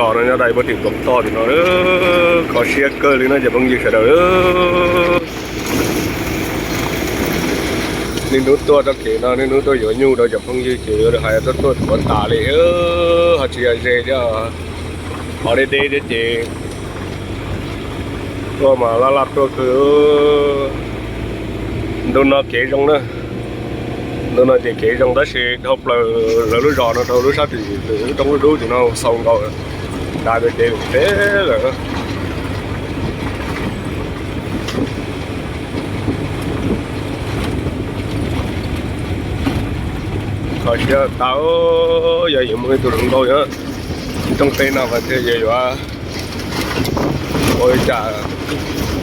Tos no nyob rau ib puag tim Ploos Toj tim no, kho siab kawg li no cov phooj ywg sawv daws. Niaj hnub tuaj txoj kev no niaj hnub tuaj yuav nyuj rau cov phooj ywg ces yuav hais tuaj tuaj tuav tas li, ho tsis yog ze thiab, ho deb deb thiab ces tuaj mas laj laj tuaj kawg. Ntu no kev zoo na, ntu no ces kev zoo tab sis dhau plaws lawv lub zos no rau lub sab tim lub roob lub dub tim no xaus nkaus, dav pem kev pem lawm. Kho siab tas, yog yuav muaj ib tug hluas nkauj nyob rooj teb no mas thiaj yuav ua li cas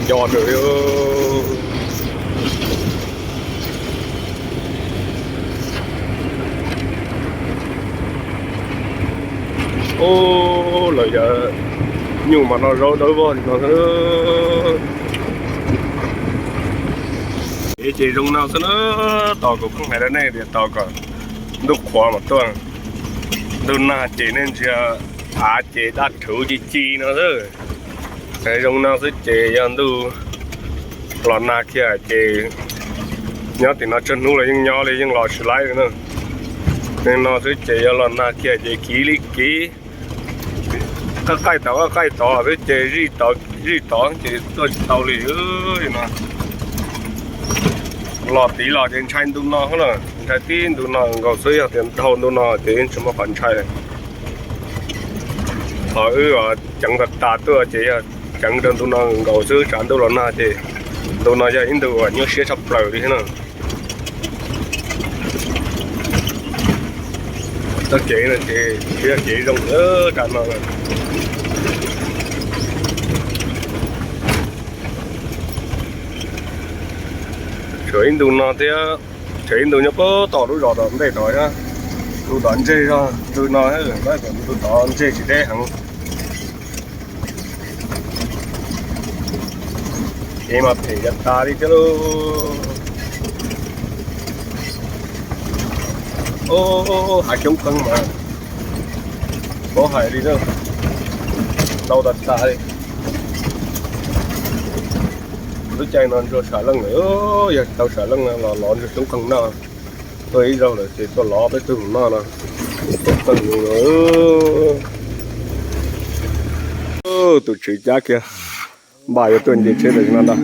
nco nws li. Ub, lawv cov nyuj mas no zaub dawb vog li no xwb. Kev ces zoo no xwb na, tos kuv pheej hais rau nej tias tos kom ntuj qhuav mas tuaj. Ntuj nag ces nej ntsia av ces daj rhuv ci ci no xwb. Zoo no xwb ces yog ntuj los nag kiag ces nyob tim no tsawg hnub los yeej nyob li, yeej los tsis laib li na. Zoo no xwb ces yog los nag kiag ces kiv li kiv, qaij qaij tod qaij qaij tod xwb ces zij tod zij tod ces tuaj tsis tau li no. Los tid los ces ntshai ntu no na, ntshai tib ntu no nkaus xwb, yog tias dhau ntu no ces yeej tsis muaj qhov ntshai. Qhov wb ceev tas tas tuaj ces yog ceev rau ntu no nkaus xwb, tsam ntuj los nag ces ntu no yog ib ntu uas nyuaj siab tshaj plaws li thiab na. Txoj kev no ces tsis yog kev zoo tam no. Tshuav ib ntu no thiab, tshuav ib ntu nyob puag tom lub zos tom ntej tod thiab. Ntu tod ntseg zog ntu no, ntu tod ntseg tsis deb heev. Kev mas phem yav tas li thiab lauj. Hav xyoob qeeg mas paub hais li, ntau tas tas li. Lub caij no ntsuag sam leej lawm, yog tau sam leej no los lov ntsuag xyoob qeeg noj. Tuaj ib zaug lawm ces tuaj lov peb tug noj no. Xyoob qeeg no. Tus tswv cab kiag npaj yuav tuaj nce tsheb tam sim no ntag.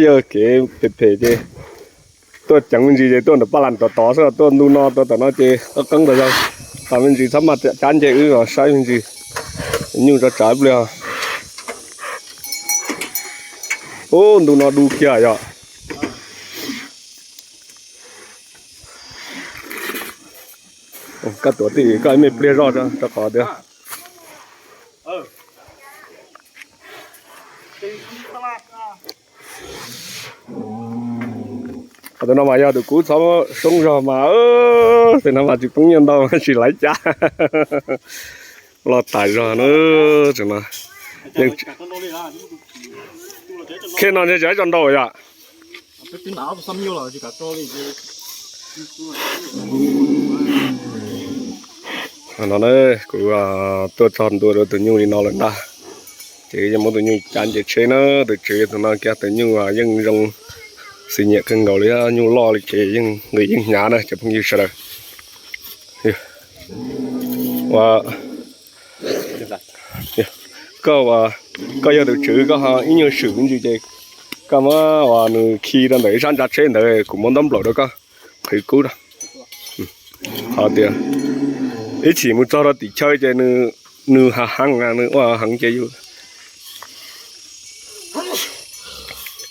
Yog kev phem phem ces tuaj ceev me ntsis ces tuaj ntawm paj las tod tod xwb, tuaj ntu no tuaj tom no ces qeeb qeeb tas zog. Tam me ntsis txhob maj cab nce wb los saib me ntsis nyuj tso tsam ib pliag. Ub, ntu no du kiag yom. Koj tuav tij koj ib me pliag zoj rau qhov tias tus no mas yog tus kub txhob soob zog mas, tus no mas tsis poob nyiaj ntau tsis laiv cab. Los tas zog na, tus no. Khej no ntshe tsis tso ntau yom. No na, kuv tuaj txog ntua rau tus nyuj li no lawm ntag. Ces yeej muab tus nyuj cab nce tsheb na, tus tswv tus no kiag tus nyuj yeej zoo xwm nyiam kawg nkaus li, nyuj loj li ces yeej nqis yeej hnyav na cov phooj ywg sawv daws. Ua, koj, koj yog tus tswv koj ho ib nyuag swm me ntsis ces koj muab uas nws khi rau ntawm ib sab ntsa tsheb ntawd, kuv muab ntaub nplaum rau koj qhwv kub rau. Qhov tias ib chim mus txog rau tim chaw ces nws hav heev, nws ua heev ces yus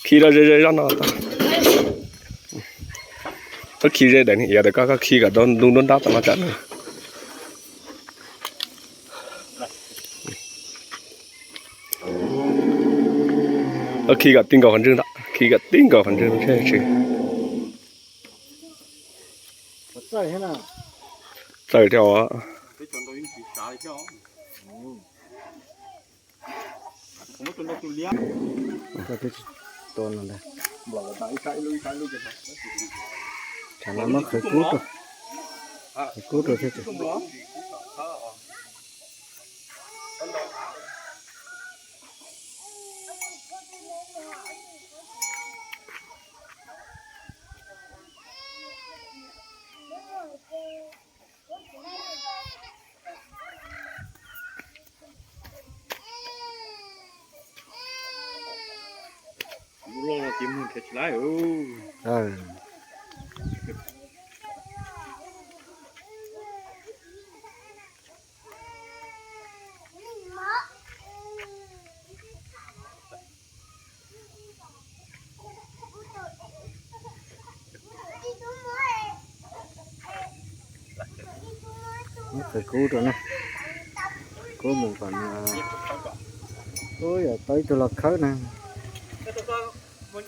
khi rau ze ze zog no. Koj khi ze daim niag iav ntawd, koj, koj khi kom tau ntu nruab nrab tom no tsam nws. Koj khi kom tij nkaus qhov ntswg ntag, khi kom tij nkaus qhov ntswg tsis txawj thiab os. Tua no ntag. Tsam no muab qhwv kub rau, qhwv kub rau thiab tsis. Lub loj no ces muag nrhiav tsis laib. Muab qhwv kub rau na, kub mus kom nws, ub, yog tau ib tug los khawb na. Ua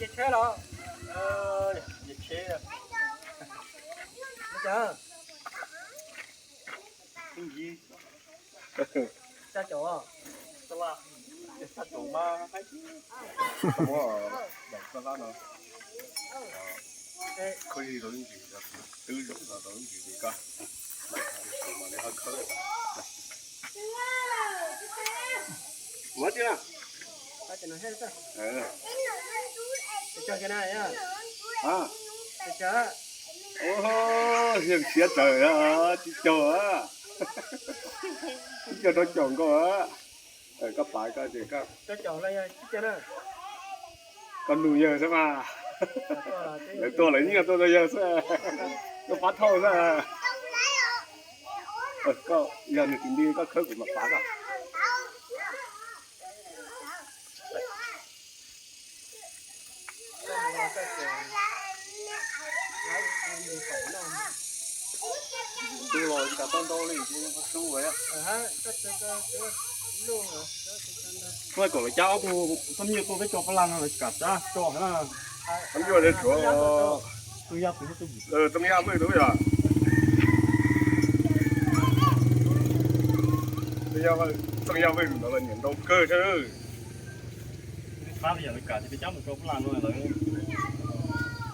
siab tawm, tsis caug, tsis caug rau caum. Koj pav koj, koj nug yawg xwb mas. Lawv tuaj lawv nyiaj tuaj rau yawg xwb, koj pab thauj xwb. Koj yog nws tus nti koj khawb kuv mam pav koj. Tus los tsis tas tau ntau li, sub. Muaj kom lawv cab ob tug txob nyuj tuaj peb tso pab laj no lawv tsis kam cab tso na. Txob nyuj, txob nyuj vwj tus yog, txob nyuj vwj tus ntawd los nyiam ntau kawg thiab. Pab yam li kam ces peb cab mus rau pab laj no lawv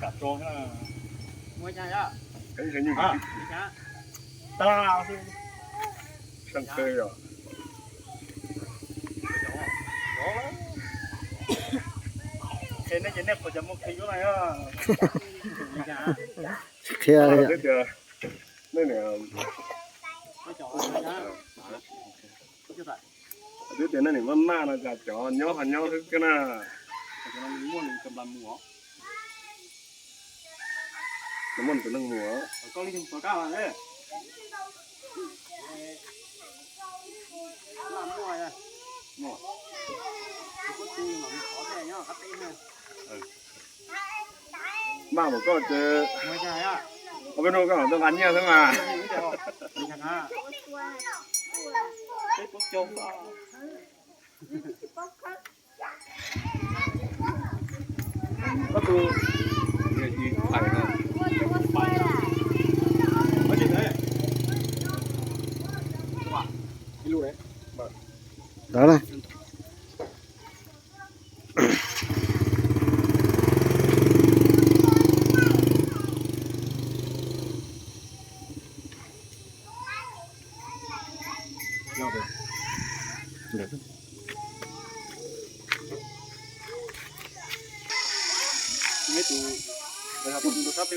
kam tso thiab. Tab laj xwb. Seej kawg yog. Qhia nej ces nej qhov cov muaj qhia yuav na. Tsis qhia li. Twb tias nej nim maj maj no cas cov nyob ho nyob xwb na. Muaj tus neeg mus. Maj mus koj ces, ob peb hnub koj mam tuaj nqa nyiaj xwb mas. Koj tus, ntawd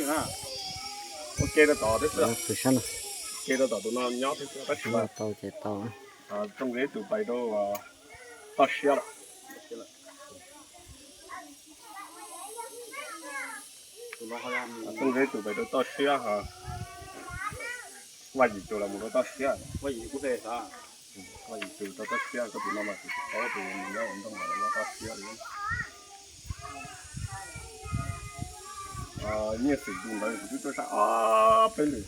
na. Ua ke rau tom tib xwb, ua ke rau tom tus no nyob tib xwb tab sis mas tau ces tau. Txooj Zeb tus pais rau toj siab lawm. Txooj Zeb tus pais rau toj siab ho. Vaj Yim tus los mus rau toj siab. Vaj Yim tus rau toj siab, koj tus no mas kuv tsis paub tus nyob ua ntej los nyob toj siab li. Nyiaj Xwm tus ntawd kuv twb tuaj saib ob peb lwm,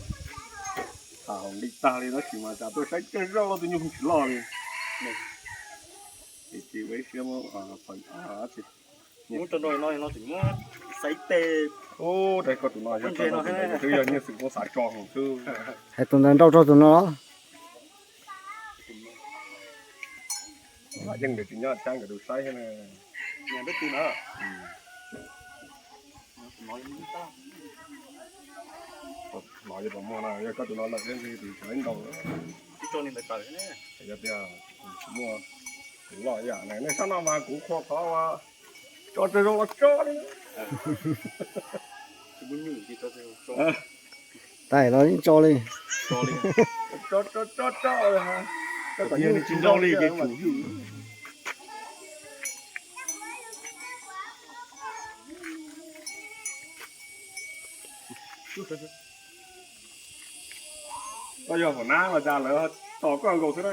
tham hauv nqi tag li tab sis mas cas tuaj saib cag zoj tus nyuj tsis loj li. Ces tsis ua ib siab muab, ub, rau koj tus no yog Nyiaj Xwm kuv xav tso xwb. Hais tus ntawd nrauj rau tus no. Yeej nkawd tsis nyob thiab nkawd tus saib thiab na. Yog koj tus no lawm thiab ntshe tus tseem ntau. Yog tias muaj tus loj ib yam ne, nej sab no mas kuv qhuas qhov tso tsawg zoo los tso li. Tais los yeej tso li. Tso, tso, tso, tso. Tsis ntau li ces tsum. Koj yog hom nab los cas lawv tos koj nkaus xwb na.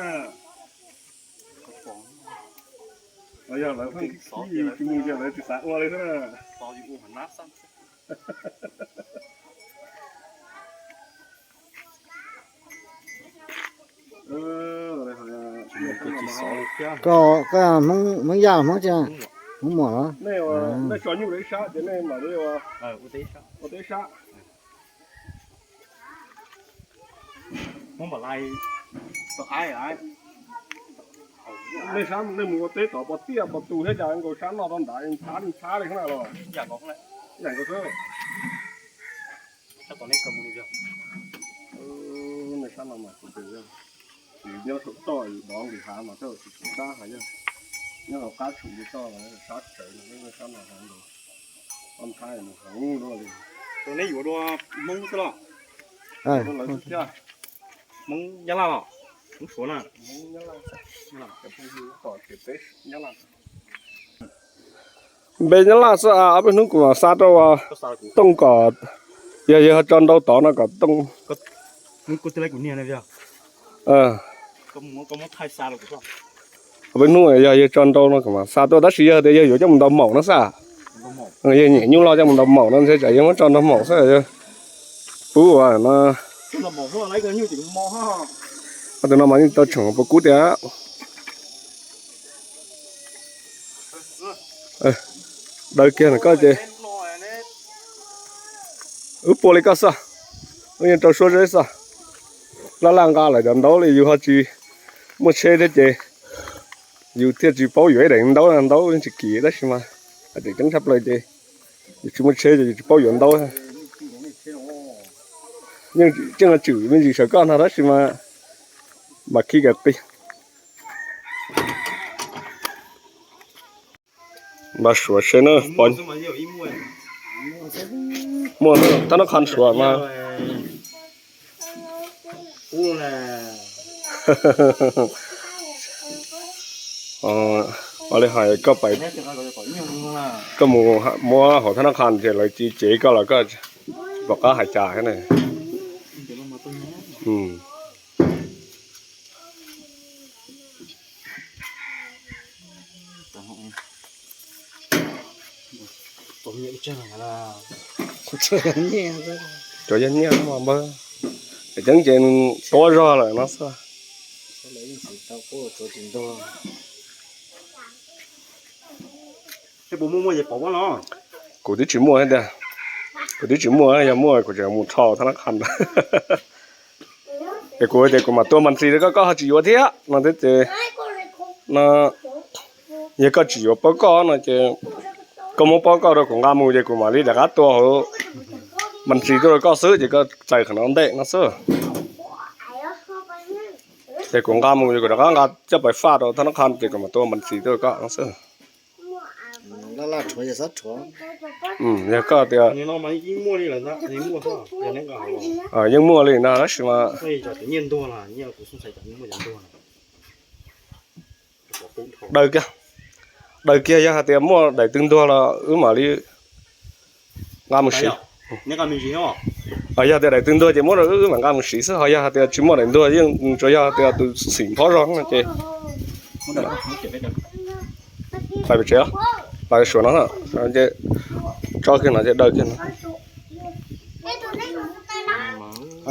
Los yog lawv pheej khib khib yus tsis mus ces lawv tsis xav ua li xwb na. Koj, koj Hmoob, Hmoob Yaj los Hmoob Tsev, Hmoob Muas los? Nej tso nyuj rau ib sab ces nej mam li ua teb sab. Nej sab nej mus ua teb tom pos tiaj pos tus thiab cas nkaus sab no rau nrad ntxhab li ntxhab li xwb na los? Ib yam nkaus xwb. Nej sab no mas kuv tus yog, kuv nyob saum toj yus dov nqis hav mas tej zaum tsis tshua sab heev, nyob hauv qab tshum li toj sab tsawv no, sab no heev, toj ntxhab mus heev luaj li. Tus neb yuav dua Hmoob xwb los? Hmoob Nyab Laj los? Hmoob Suav na? Npe Nyab Laj xwb, ob peb hnub kuv mam xa rau Tooj kom, yog yawg ho tso nrau tod no kom Tooj. Ob peb hnub yog yawg tso nrau no kom mam xa tuaj, tab sis yog tias yawg yuav coj mus ntaus maum no xwb. Yawg nyiam nyuj loj coj mus ntaus maum no ntshe tsam yawg muab tso nrau maum xwb. Pub ua no. Tus no mas yeej tau tseem puas kub tiag. Daws kiag ntawm koj ces wb pua li koj xwb, wb yeej rau suab zeb xwb. Laj laj nqa lawm cov ntaub li yus ho tsis muaj tsheb thiab ces yus thiaj tsis paub yuav ib daim ntaub, ntaub tsis kim tab sis mas hais tias ceeb tshaj plaws ces yus tsis muaj tsheb ces yus tsis paub yuav ntaub. Yeej tseem tswm me ntsis sawv koj no tab sis mas mam khi kav qis. Npaj suav seb na, pom muaj thab nab qha suav mas. Ua li hais koj pais, koj mus muab hauv thab nab qha ces lawv tsis cev koj los koj pom qab hais cas thiab ne. Cov yog nyiaj mas npawg, ceeb ces tuab zog lawm no xwb. Kuv twb tsis muaj tiag, kuv twb tsis muaj, yog muaj kuv tseem mus rho thab nab qha. Es kuv tias kuv mam tua mas ntxis rau koj, koj ho tsis yuav thiab no thiab ces no, yog koj tsis yuav paub koj no ces koj muab paub koj rau kuv nqa mus ces kuv mam li rov qab tua hauv mas ntxis tuaj rau koj xwb ces koj txais qhov no ntej no xwb. Ces kuv nqa mus ces kuv rov qab nqa coj pais faj rau thab nab qha ces kuv mam tua mas ntxis tuaj rau koj no xwb. Yog koj tias yeej muaj li ntag tab sis mas daws kiag, daws kiag yog hais tias muaj daim twg ntuag los wb mam li nqa mus siv. Yog tias daim twg ntuag ces muab rau wb mam nqa mus siv xwb, ho yog hais tias tsis muaj daim ntuag yeej tsuas yog hais tias tus xim phob zog no ces pais pem tsev, pais suav no, tso kiag no ces daws kiag no.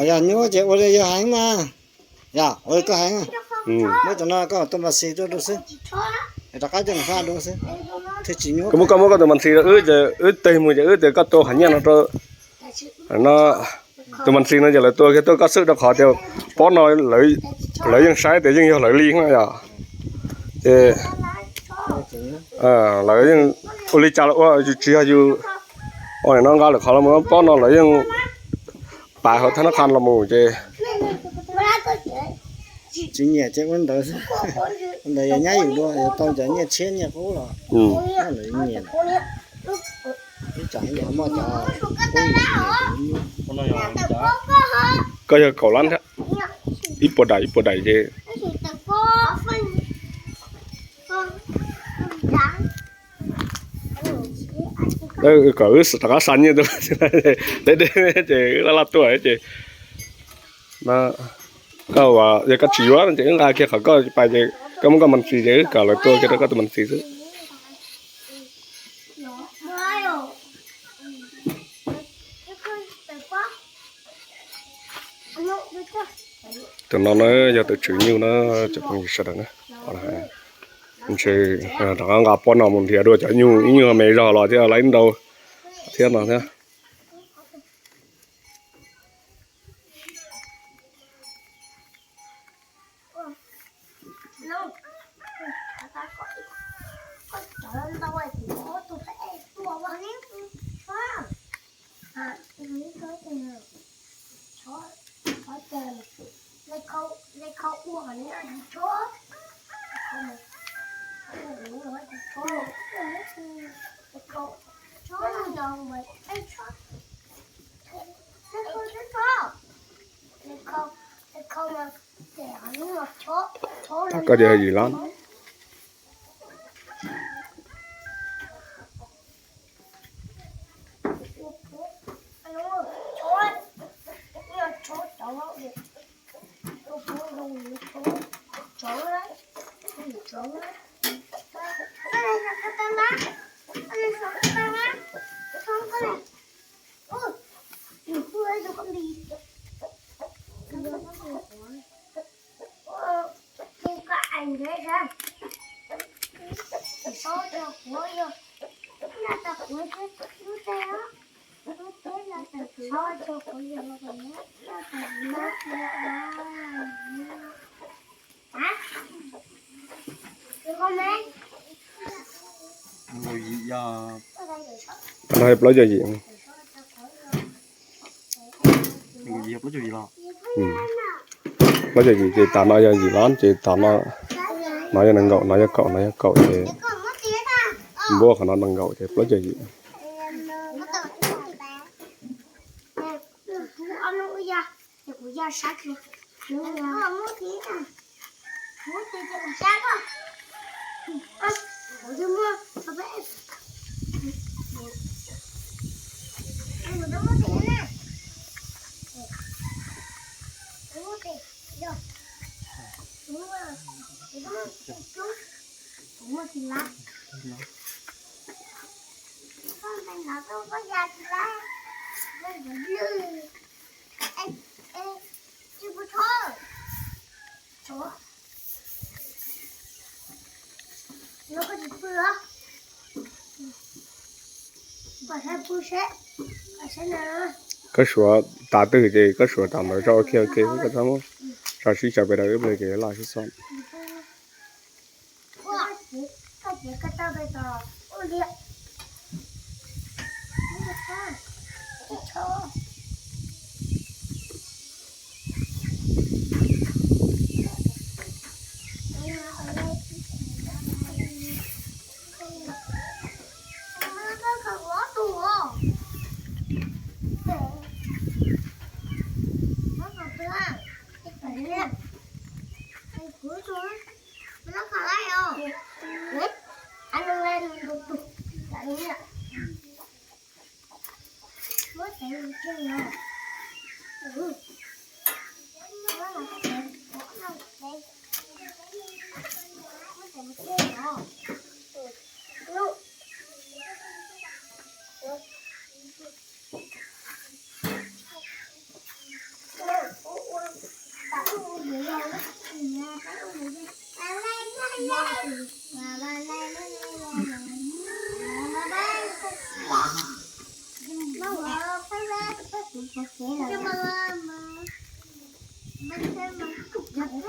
Yog nyuaj ces ua li yog heev mas, yog ua li koj heev, muab cov no koj tua mas ntxis tuaj rau xwb, rov qab coj mus faj rau xwb, thiaj tsis nyuaj. Koj muab, koj muab koj tus mas ntxis rau wb ces wb tig mus ces wb tias koj tua qhov nyiaj no rau no, tus mas ntxis no ces lawv tua kiag tuaj koj xwb rau qhov tias pob no lawv yeej saib tias yeej yog lawv li no yom. Ces lawv yeej ua li cas los ua, tsis yog yus Ua no nqa lawm qhov los mus pob no lawv yeej pas hauv thab nab qha los mus ces tsis nyiam ces ua ntawd xwb. Ntawd yog nyab yus dua, yus tau cov nyiaj tshiab nyiaj qub los lawv nyiam. Ib tsam yog muaj cov qub yus tsis nyiam. Koj yog kaum lab thiab, ib puas daim ib puas daim ces. Kom wb rov qab xa nyiaj tuaj deb deb ces wb laj laj tuaj ces. Koj yog koj tsis yuav ces wb nqa kiag qhov koj pais ces koj muab koj monthly ces wb kom lawv tua kiag rau koj tus monthly xwb. Tus no na yog tus tswv nyuj na, cov phooj ywg sawv daws na. Ntshe rov qab nqa pob no mus nrhiav dua cov nyuj ib nyuag me zog los thiaj laiv ntau thiab no thiab. Koj ces yim lab. Plaub caug yim. Plaub caug yim ces tas no yog yim lab ces tas no, no yog nees nkaum, no yog kaum, no yog kaum ces npuab qhov no nees nkaum ces plaub caug yim. Koj suav tas twg ces koj suav tas ntawd tso, ok ok, koj txhob muab tso sib tso pem rau wb pliag ces laj sib xom.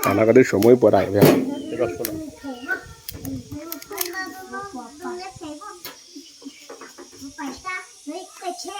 Tam no koj twb suav muaj ib puas daim thiab. Ua,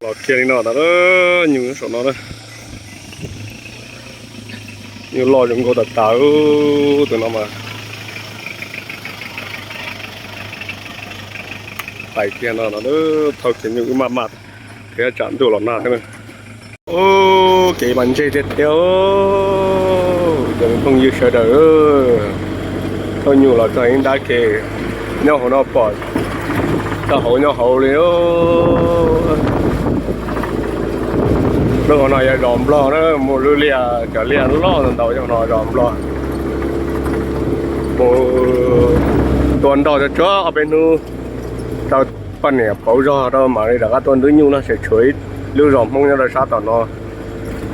Los kiag li no tas, nyuj saum no na. Nyuj loj zoo nkauj tas tas tus no mas. Pais kiag no no, thauj kiag nyuj wb maj maj, thiab tsam ntuj los nag thiab na. Ub, kev mas ntseg tiag tiag. Cov phooj ywg sawv daws, thauj nyuj los txog ib nrab ke, nyob hauv no pom tau hauv nyob hauv li. Lub hauv no yog zos Nplog na, muaj lub liaj, cov liaj loj ntau ntau nyob hauv no zos Nplog. Mus tua nroj tsuag tsuag ob peb hnub, tau poj niam pauv zog rau mam li rov qab tuaj nrub nyuj no, tseem tshuav ib lub zos Hmoob nyob rau sab tom no,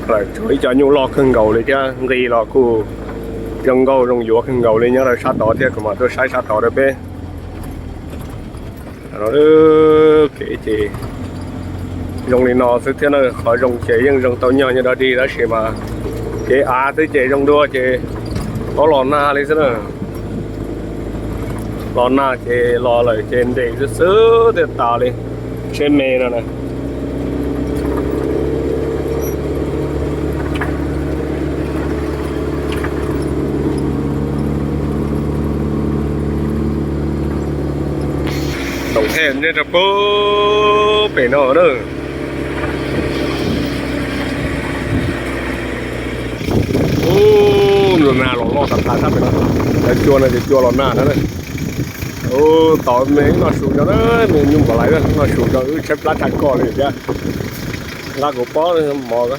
lawv tshuav ib co nyuj loj kawg nkaus li thiab nqi los kuj zoo nkauj zoo yuav kawg nkaus li nyob rau sab tod thiab, kuv mam tuaj saib sab tod rau peb. Kev ces zoo li no xwb thiab na, qhov zoo ces yeej zoo tau nyog nyob dog dig tab sis mas kev av xwb ces zoo dua ces paub los nag li xwb na. Los nag ces los lawm ces nres xwb xwb thiaj tas li, tsheb me no na. Toom thej nyob rau puag pem no na. Ub, los nag los loj tas tas sab pem no. Cov cua no cov cua los nag na. Ub, tos me wb noj su tso na, me nyuj npam lais na, noj su tso wb tshaib plab tshaj koj li thiab. Nqa kuv pob mov.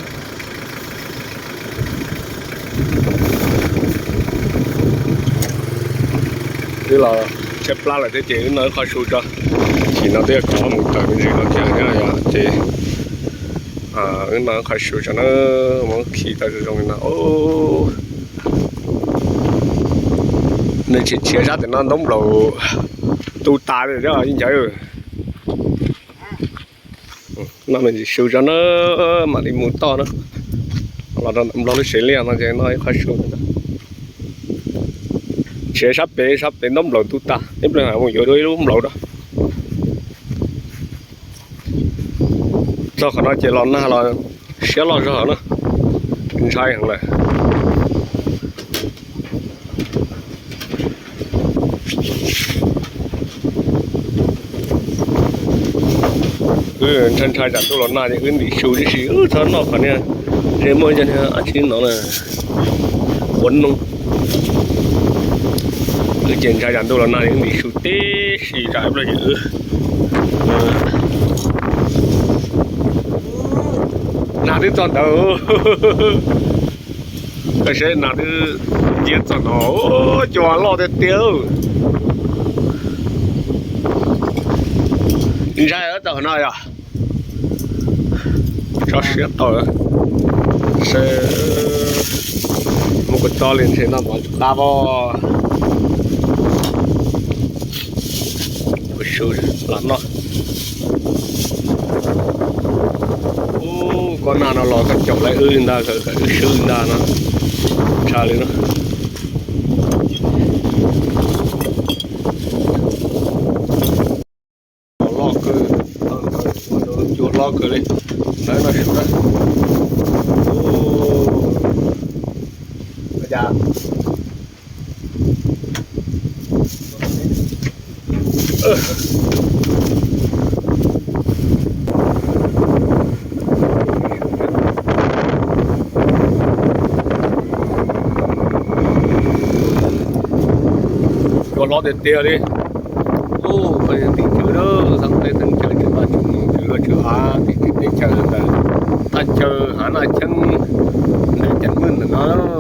Wb los tshaib plab lawm thiab ces wb noj ib qho su tso. Chim no twb yog kaum ob moos tawm me ntsis no thiab na yom, ces wb noj ib qho su tso na, muab khi tau zoo zoo li no. Nws tsis tshiav sab tim no ntaub nplaum tu tas li thiab ib ncaws. Noj me ntsis su tso na, mam li mus toj na. Los rau ntawm Nplog lub tsev liaj no ces noj ib qho su. Tshiav sab pem, sab pem ntaub nplaum tu tas, ib pliag mam mus yuav dua ib lub nplaum rau. Txog qhov no ces los nag los siab loj zog na, ntshai heev lawm. Wb ntshai ntshai tsam ntuj los nag ces wb ntim su tib si, wb txhob noj qhov niag, ntshe muaj cov niag dab tsi no na, quav noog. Wb ces ntshai tsam ntuj los nag ces wb ntim su tib si tsam ib pliag ces wb nag twb txog ntawd. Koj saib nag twb ncia txog no, cua loj tiag tiag. Ntshai tau no yog tso siab tau, se muab kuv tso li ntshe no mov qab os. Kuv su los no. Ub, koj nag no los koj caum lawv wb ntag, kawm wb swb ntag no. Tshaj li no. Loj kawg, cua hlob kawg li. Ntawd no su na. Cua hlob tiag tiag li. Ub, peb tim tswv na, xeeb teb xeeb chaw, tswv vaj tswv nus, tswv luag tswv av, tim teb chaws ntawm thaj chaw hav naj cheeb ntawm Cas Mwj ntawm no, lub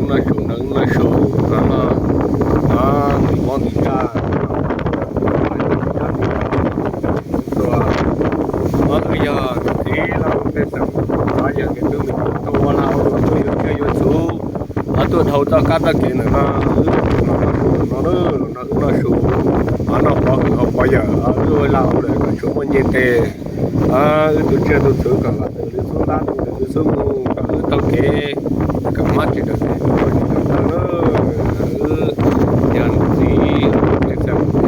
naj su ntawm lub naj su hav no, ntim mob ntim ntsaj. Wb yog tus txiv laj mus tej xeem, yog tus tub me nyuam tuaj ua lag ua luam tuaj yuav tsiaj yuav txhu, tuaj dhau txoj kab txoj kev ntawm no, wb los noj su no, los nrog wb noj su, noj pov hwm haus pov yawm, wb ua lag ua luam kom tsuas muaj nyiaj tes, wb tu tsiaj tu txhu kom los ntawm lub xub ntab ntawm lub xub mus kom wb taug kev, kom mab tsis dawm tes mus tsis dawm taw na. Wb yog tus txiv,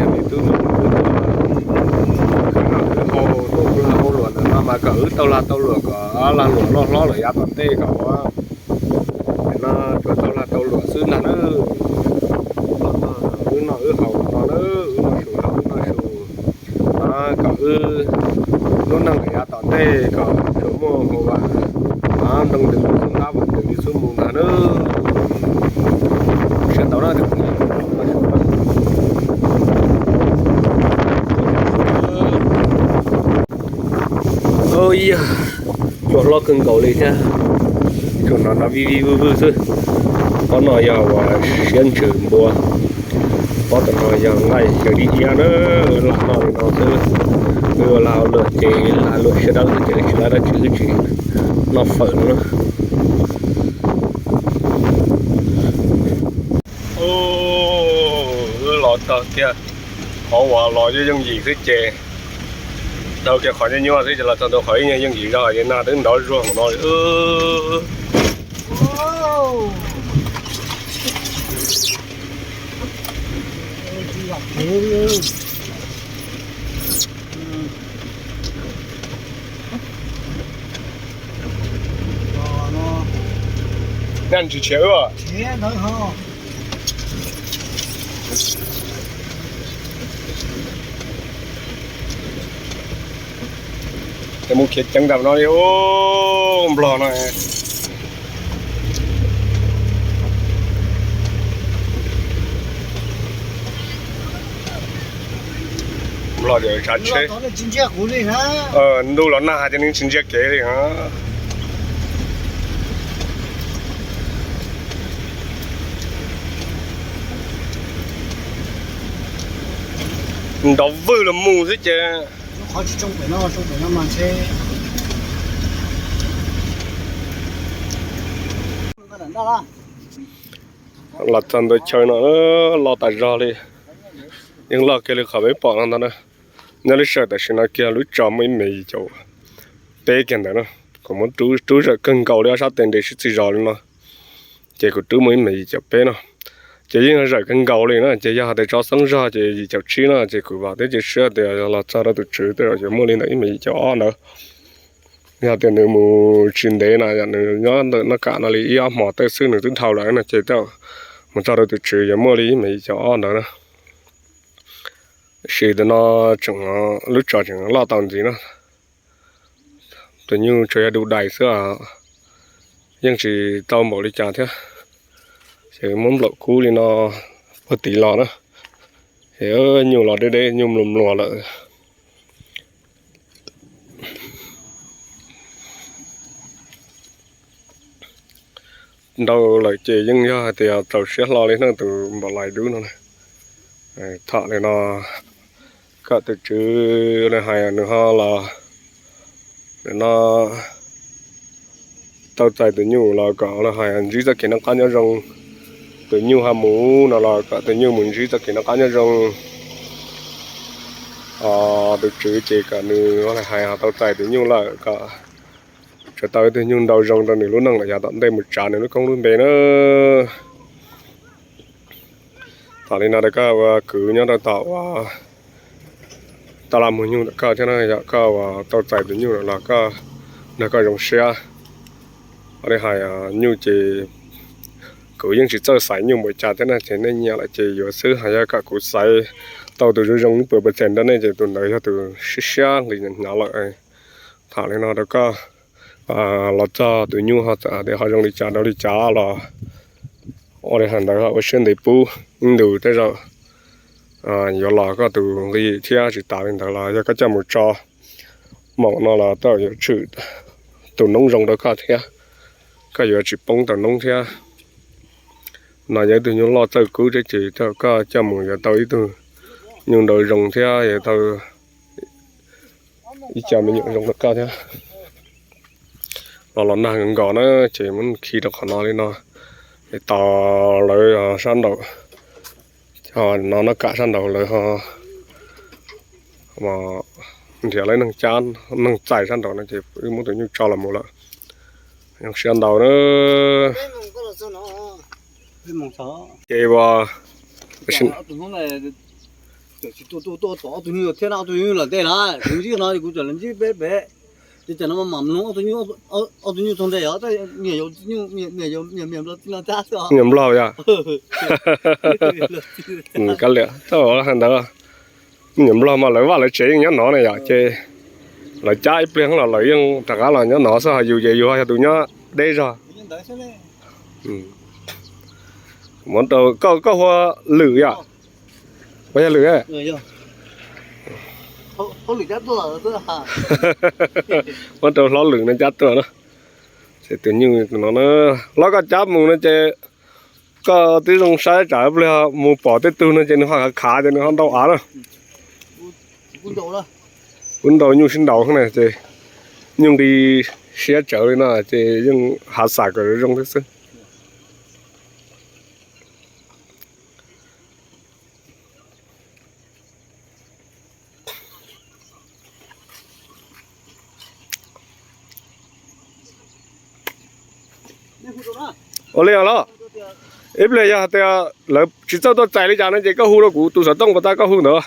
yog me tub me nyuam tuaj ua lag ua luam ntawm no mas kom wb tau lag tau luam kom lag luam loj hlob lawm yav tom ntej kom ua no tsuas tau lag tau luam xwb ntag na. Wb noj wb haus no na, wb noj su los wb noj su, kom wb lub neej lawm yav tom ntej kom tsuas muaj hauv vas ntoo ntws li xub ntab, vam ntws li xub mus ntag na. Siab tau na. Yog cua hlob kawg nkaus li thiab. Tsuas no no vij vij vwj vwj xwb. Pob no yog uas siab ntsws npua. Pob tom no yog nqaij xyaw dib iab na. Los noj li no xwb. Wb ua lag ua luam ces lag luam siab dawb xwb ces wb tsis laib dab tsi, wb tsis noj fawm no na. Wb los txog kiag qhov uas los yooj yooj yim xwb ces, dhau kiag qhov nyuaj nyuaj xwb ces los txog ntua qhov ib nyuag yooj yim zog ces nag twb nrov zuag hauv no li. Nag tsis tshiav wb. Mus khiav ceev nram no li, nplog no. Nplog tsav tsheb. Ntuj los nag ces nws tsis ntsia kev li. Nrov vwj los mus xwb ces. Los txog ntua chaw no, loj tas zog li. Yeej loj kiag li qhov peb pom no ntag na. Nyob lub sij tam sim no kiag lub tso muaj ib mev yim caum peb kiag ntawd na. Kuv muab rub zawm kawg nkaus li ob sab tes nres sib txig zos li no, ces kuv rub muaj ib mev yim caum peb no. Ces yeej zawm kawg nkaus li na, ces yog hais tias tso xeeb zog ces yim caum tsib no, ces kuv vam thiab cia siab tias los txog rau tus tswv tej zaum yuav muaj li ntawm ib mev yim caum ob ntawd. Yog tias nws mus tsis ntev na, yog nws nyob ntawm noj kam no li ib ob hmos tej xwb nws twb dhau lawm no, ces tej zaum mus txog rau tus tswv yuav muaj li ib mev yim caum ob ntawd na. Tab sis tam sim no tseem, lub tso tseem loj tau ntxiv na. Tus nyuj tsuas yog du dais xwb, yeej tsis tau npaum li cas thiab. Ces muab nplaum kub li no puag tid los na. Es nyuj los deb deb, nyuj mluas mluas lawm. Ntau lawm ces yeej yog hais tias txaus siab hlo li na tus npaum lais dub no. Tham li no Kom tus tswv li hais nws ho los, nws no tau txais tus nyuj los kom li hais ntsib txoj kev noj qab nyob zoo. Tus nyuj ho mus no los kom tus nyuj mus ntsib txoj kev noj qab nyob zoo. Tus tswv ces kom nws li hais tau txais tus nyuj lawm kom tsuas tau ib tug nyuj nraug zoo rau nws lub neej los yav tom ntej mus tsav nws lub koob lub npe na. Thaum li no rau koj ua kwv nyob rau tom uas taj laj muag nyuj ntawm koj thiab na, yog koj uas tau txais tus nyuj no los koj nrog koj zoo siab. Ua li hais nyuj ces kuv yeej tsis txawj xaiv nyuj npaum cas thiab na, ces nej nyiam lawm ces yuav xwb. Ho yog kom kuv xaiv tau tus zoo zoo ib puas percent rau nej ces tus ntawd yog tus siab siab nqis hnyav lawm. Tham li no rau koj los txog tus nyuj ho txawm tias ho zoo li cas rau li cas los ua li hais ntawd ua siab ntev pub ib ntus tej zaum yuav los koj tus nqi thiab. Tsis tas li ntawd los yog koj coj mus tso maum no los tej zaum yuav tshwm tus noob zoo rau koj thiab, koj yuav tsis poob tau noob thiab. No yog ib tug nyuj loj txawj kub thiab ces tej zaum koj coj mus yuav tau ib tug nyuj nraug zoo thiab yuav tau ib co me nyuam zoo rau koj thiab. Los los nag nkaus na ces muab khi rau qhov no li no. Es tos lawv sab nraud, no noj kam sab nraud lawv ho nrhiav lawv neeg cab neeg txais sab nraud no ces wb muab tus nyuj tso los mus lawm. Zoo siab ntau na. Ces ua me nyuam nplog yog, kab liam tau hais ntawd, me nyuam nplog mas lawv vaj lawv tsev yeej nyob no na yom, ces lawv cab ib pliag los lawv yeej rov qab los nyob no xwb, ho yus ces yus yog tus nyob deb zog. Koj, koj hu ua Lwm yom? Ua yog Lwm, muab rau hlob Lwm no cab tuaj na. Ces tus nyuj no, hlob koj cab mus no ces koj twb zoo saib tsam pliag mus pom tej tug no ces nws ho khav khav ces nws ho ntau av na. Kuv nrau nyuj sib nraus na ces nyuj nqi siab tsawv li no ces yeej hav xam kom zoo thiab xwb. Ua li los, ib pliag yog tias lawv tsis txawj tuaj txais li cas no ces koj hu rau kuv tus xov tooj puas tau, koj hu ntawd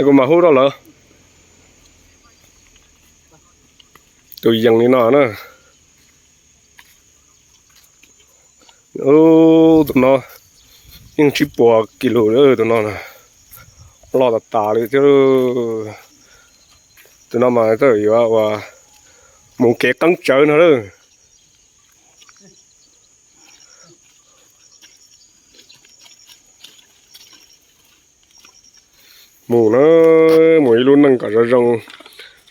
kuv mam hu rau lawv. Tus yees li no na. Tus no yeej tsib puas kis lus, tus no loj tas tas li thiab. Tus no mas tej zaum yuav ua mus kev qeeb tsawv no lawm. Mus na, mus ib lub neej kom zoo zoo,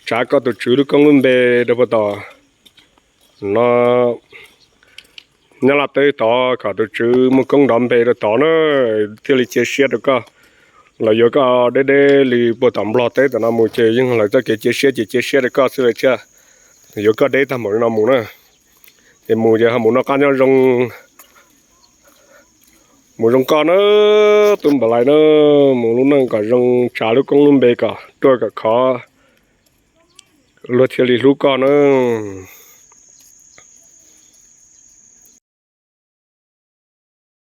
tsav koj tus tswv lub koob lub npe rau puag tom no, Nyab Laj teb tod, kom tus tswv muaj koob nrov npe rau tod na, thiaj li cia siab rau koj. Lawv yuav koj deb deb li puag tom Nplog teb tom no mus ces yeej lawv txoj kev cia siab ces cia siab rau koj xwb li thiab. Yuav koj deb tag npaum li no mus na, ces mus ces ho mus noj qab nyob zoo, mus zoo koj na, tub Npam Lais na, mus lub neej kom zoo, tsav lub koob lub npe kom ruaj kom khov, luag thiaj li hlub koj na.